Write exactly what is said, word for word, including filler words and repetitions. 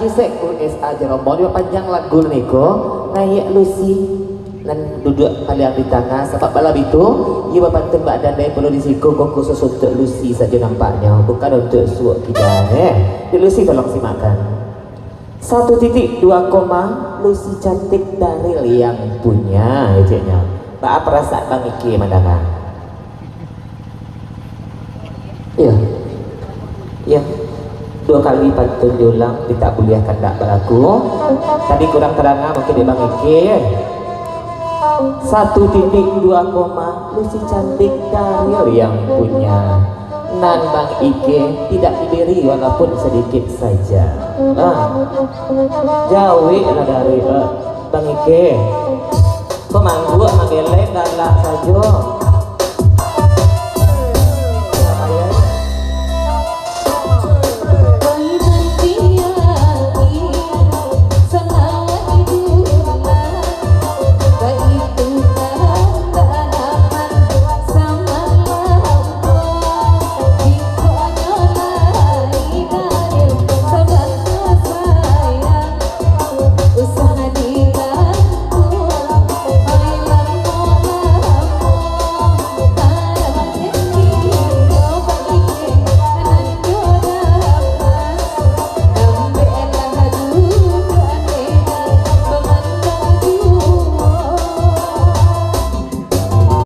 Kisek U S A Jerombong, dipapanjang lagu niko, Ngayek Lucy, nan duduak paliang di tangah, sabab bala bitu, iyo bapantun bak dandai pulo di siko, kok khusus untuak Lucy sajo nampaknyo, bukan untuak suok kida, eh. Dek Lucy tolong simakkan. Satu titik dua koma, Lucy cantik Daril yang punya, ejeknyo. Baa perasaan Bang Ike mandanga? Iyo. Iyo. Duo kali pantun diulang, tapi tak buliah kandak balaku. Tadi kurang tadanga mungkin dek Bang Ike, yo. Satu titik dua koma, Lucy cantik Daril yang punya. Nan Bang Ike tidak diberi walaupun sedikit saja. Ah. Jaweklah Daril, eh, Bang Ike. Kok mangguak manggeleng galak sajo.